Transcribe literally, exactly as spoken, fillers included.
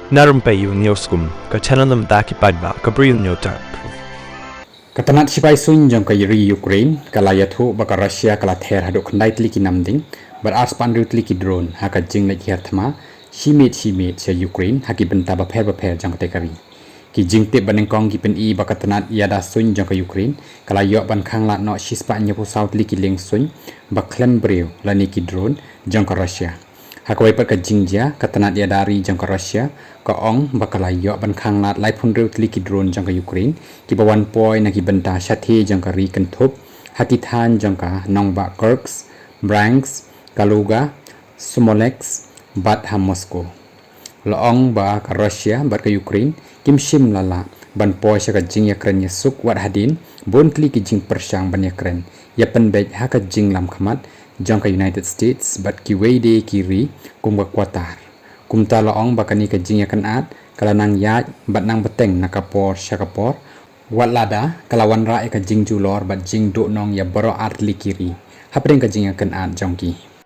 Na rympei ïa u News Kum, ka channel na bynta ki paidbah ka Bri U News Tap. Ka tnat shipai suiñ jong ka ri Ukraine ka la ïathuh ba ka Russia ka la ther haduh khyndai tylli ki namding bad arspah hynriew tylli ki drone ha ka jingleit hiar thma shi miet shi miet sha Ukraine ha ki bynta bapher bapher jong katei ka ri. Ki jingtip ba nyngkong ki pyni ba ka tnat ïada suiñ jong ka Ukraine ka la ïoh ban khang lad noh shispah hynñiewphew saw tylli ki lieng suiñ ba khlem briew lane ki drone jong ka Russia. Ha kawei pat ka jingjia, ka tnat ïada ri jong ka Russia ka ong ba ka la ïoh ban khang lad laiphew hynriew tylli ki drone jong ka Ukraine kiba wan poi na ki bynta shathie jong ka ri kynthup ha ki thaiñ jong ka nongbah Kursk, Bryansk, Kaluga, Smolensk bad ha Moscow. La ong ba ka Russia bad ka Ukraine kim shym la lah ban poi sha ka jingïakren ïasuk wat hadien bun tylli ki jingpyrshang ban ïakren ïapynbeit ha ka jinglam khmat jong ka United States bad kiwei de ki ri kum ka Qatar. Kumta la ong ba kane ka jingïakynad ka la nang ïaid bad nang bteng na ka por sha ka por, wat lada ka la wanrah ïa ka jingjulor bad jingduhnong ïa baroh artylli ki ri hapdeng ka jingïakynad jong ki.